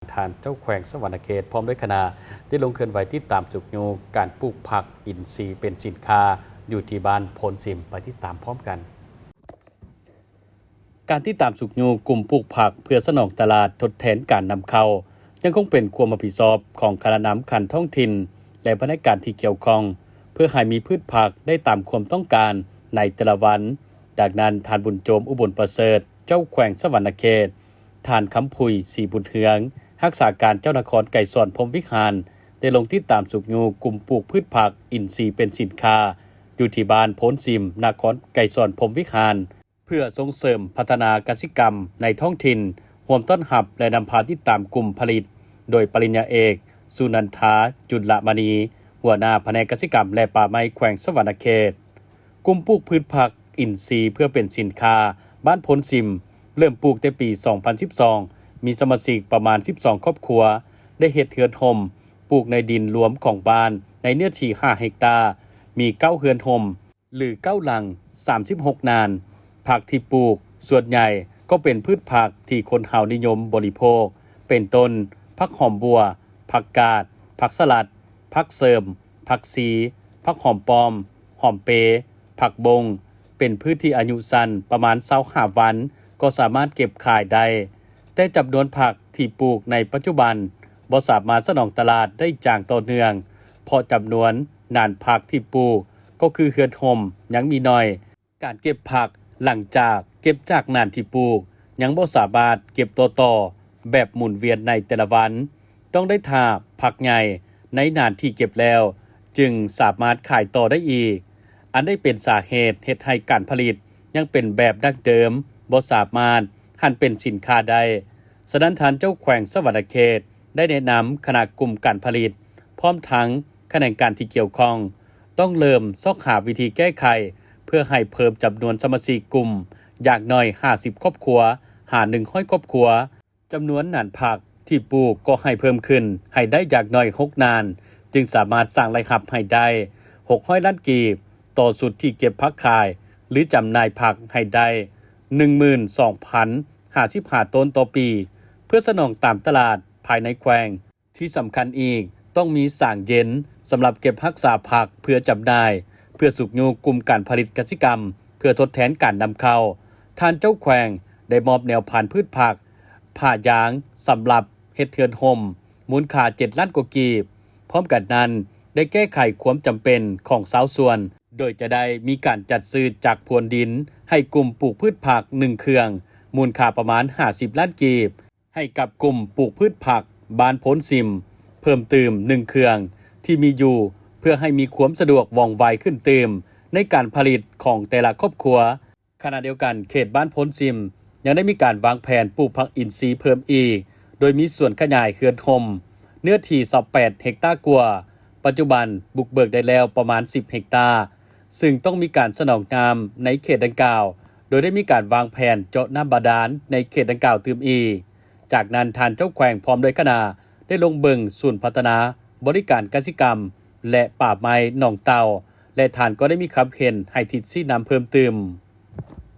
ທ່ານເຈົ້າແຂວງສະຫວັນນະເຂດ ພ້ອມດ້ວຍຄະນະ ໄດ້ລົງເຄື່ອນໄຫວຕິດຕາມຊຸກຍູ້ການປູກຜັກອິນຊີເປັນສິນຄ້າ ຢູ່ທີ່ບ້ານໂພນຊິມ. ໄປຕິດຕາມພ້ອມກັນ. ການຕິດຕາມຊຸກຍູ້ກຸ່ມປູກຜັກເພື່ອສະໜອງຕະຫຼາດທົດແທນການນຳເຂົ້າ ຍັງຄົງເປັນຄວາມຮັບຜິດຊອບຂອງຄະນະນຳຂັ້ນທ້ອງຖິ່ນ ແລະ ພະແນກການທີ່ກ່ຽວຂ້ອງ ເພື່ອໃຫ້ມີພືດຜັກໄດ້ຕາມຄວາມຕ້ອງການໃນແຕ່ລະວັນ. ດັ່ງນັ້ນ, ທ່ານ ບຸນໂຈມ ອຸບົນປະເສີດ ເຈົ້າແຂວງສະຫວັນນະເຂດ, ທ່ານ ຄຳຜຸຍ ສີບຸນເຮືອງ ຮັກສາການເຈົ້ານະຄອນໄກສອນ ພົມວິຫານ ໄດ້ລົງຕິດຕາມຊຸກຍູ້ກຸ່ມປູກພືດຜັກອິນຊີເປັນສິນຄ້າ ຢູ່ທີ່ບ້ານໂພນຊິມ ນະຄອນໄກສອນ ພົມວິຫານ ເພື່ອສົ່ງເສີມພັດທະນາກະສິກຳໃນທ້ອງຖິ່ນ, ຮ່ວມຕ້ອນຮັບ ແລະ ນຳພາຕິດຕາມກຸ່ມຜະລິດ ໂດຍປະລິນຍາເອກ ສຸນັນທາ ຈຸນລະມະນີ ຫົວໜ້າພະແນກກະສິກຳ ແລະ ປ່າໄມ້ ແຂວງສະຫວັນນະເຂດ. ກຸ່ມປູກພືດຜັກອິນຊີເພື່ອເປັນສິນຄ້າ ບ້ານໂພນຊິມ ເລີ່ມປູກແຕ່ປີສອງພັນສິບສອງ ມີສະມາຊິກປະມານສິບສອງຄອບຄົວ ໄດ້ເຮັດເຮືອນຮົ່ມ ປູກໃນດິນລວມຂອງບ້ານ ໃນເນື້ອທີ່ຫ້າເຮັກຕາ, ມີເກົ້າເຮືອນຮົ່ມ ຫຼື ເກົ້າຫຼັງ ສາມສິບຫົກນານ. ຜັກທີ່ປູກສ່ວນໃຫຍ່ກໍເປັນພືດຜັກທີ່ຄົນເຮົານິຍົມບໍລິໂພກ ເປັນຕົ້ນ ຜັກຫອມບົ່ວ, ຜັກກາດ, ຜັກສະຫຼັດ, ຜັກເສີມ, ຜັກຊີ, ຜັກຫອມປ້ອມ, ຫອມເປ, ຜັກບົ້ງ ເປັນພືດທີ່ອາຍຸສັ້ນປະມານຊາວຫ້າວັນ ກໍສາມາດເກັບຂາຍໄດ້. ແຕ່ຈຳນວນຜັກທີ່ປູກໃນປັດຈຸບັນບໍ່ສາມາດສະໜອງຕະຫຼາດໄດ້ຢ່າງຕໍ່ເນື່ອງ ເພາະຈຳນວນນານຜັກທີ່ປູກ ກໍຄືເຮືອນຮົ່ມຍັງມີໜ້ອຍ. ການເກັບຜັກຫຼັງຈາກເກັບຈາກນານທີ່ປູກ ຍັງບໍ່ສາມາດເກັບຕໍ່ໆແບບໝູນວຽນໃນແຕ່ລະວັນ, ຕ້ອງໄດ້ຖ້າຜັກໃຫຍ່ໃນນານທີ່ເກັບແລ້ວ ຈຶ່ງສາມາດຂາຍຕໍ່ໄດ້ອີກ, ອັນໄດ້ເປັນສາເຫດເຮັດໃຫ້ການຜະລິດຍັງເປັນແບບດັ້ງເດີມ, ບໍ່ສາມາດຫັນເປັນສິນຄ້າໄດ້. ສະນັ້ນ, ທ່ານເຈົ້າແຂວງສະຫວັນນະເຂດ ໄດ້ແນະນຳຄະນະກຸ່ມການຜະລິດ ພ້ອມທັງຂະແໜງການທີ່ກ່ຽວຂ້ອງ ຕ້ອງເລີ່ມຊອກຫາວິທີແກ້ໄຂ ເພື່ອໃຫ້ເພີ່ມຈຳນວນສະມາຊິກກຸ່ມຢ່າງໜ້ອຍຫ້າສິບຄອບຄົວ ຫາ ໜຶ່ງຮ້ອຍຄອບຄົວ. ຈຳນວນນານຜັກທີ່ປູກກໍໃຫ້ເພີ່ມຂຶ້ນໃຫ້ໄດ້ຢ່າງໜ້ອຍຫົກນານ, ຈຶ່ງສາມາດສ້າງລາຍຮັບໃຫ້ໄດ້ຫົກຮ້ອຍລ້ານກີບຕໍ່ຊຸດທີ່ເກັບຜັກຂາຍ ຫຼື ຈຳໜ່າຍຜັກໃຫ້ໄດ້ໜຶ່ງໝື່ນສອງພັນຫ້າສິບຫ້າໂຕນຕໍ່ປີ ເພື່ອສະໜອງຕາມຕະຫຼາດພາຍໃນແຂວງ. ທີ່ສຳຄັນອີກ, ຕ້ອງມີສາງເຢັນສຳລັບເກັບຮັກສາຜັກເພື່ອຈຳໜ່າຍ, ເພື່ອຊຸກຍູ້ກຸ່ມການຜະລິດກະສິກຳ ເພື່ອທົດແທນການນຳເຂົ້າ. ທ່ານເຈົ້າແຂວງໄດ້ມອບແນວພັນພືດຜັກ ຜ້າຢາງ ສຳລັບເຮັດເຮືອນຮົ່ມ ມູນຄ່າເຈັດລ້ານກວ່າກີບ. ພ້ອມກັນນັ້ນ, ໄດ້ແກ້ໄຂຄວາມຈຳເປັນຂອງຊາວສວນ, ໂດຍຈະໄດ້ມີການຈັດຊື້ຈັກພຣວນດິນໃຫ້ກຸ່ມປູກພືດຜັກໜຶ່ງເຄື່ອງ ມູນຄ່າປະມານຫ້າສິບລ້ານກີບ, ໃຫ້ກັບກຸ່ມປູກພືດຜັກບ້ານໂພນຊິມເພີ່ມຕື່ມໜຶ່ງເຄື່ອງທີ່ມີຢູ່ ເພື່ອໃຫ້ມີຄວາມສະດວກວ່ອງໄວຂຶ້ນຕື່ມໃນການຜະລິດຂອງແຕ່ລະຄອບຄົວ. ຂະນະດຽວກັນ, ເຂດບ້ານໂພນຊິມຍັງໄດ້ມີການວາງແຜນປູກຜັກອິນຊີເພີ່ມອີກ, ໂດຍມີສວນຂະຫຍາຍເຮືອນຮົ່ມ ເນື້ອທີ່ຊາວແປດເຮັກຕາກວ່າ, ປັດຈຸບັນບຸກເບີກໄດ້ແລ້ວປະມານສິບເຮັກຕາ, ຊຶ່ງຕ້ອງມີການສະໜອງນ້ຳໃນເຂດດັ່ງກ່າວ, ໂດຍໄດ້ມີການວາງແຜນເຈາະນ້ຳບາດານໃນເຂດດັ່ງກ່າວຕື່ມອີກ. ຈາກນັ້ນ, ທ່ານເຈົ້າແຂວງພ້ອມດ້ວຍຄະນະ ໄດ້ລົງເບິ່ງສູນພັດທະນາບໍລິການກະສິກຳ ແລະ ປ່າໄມ້ໜອງເຕົ່າ ແລະ ທ່ານກໍໄດ້ມີຄຳເຫັນໃຫ້ທິດຊີ້ນຳເພີ່ມຕື່ມ.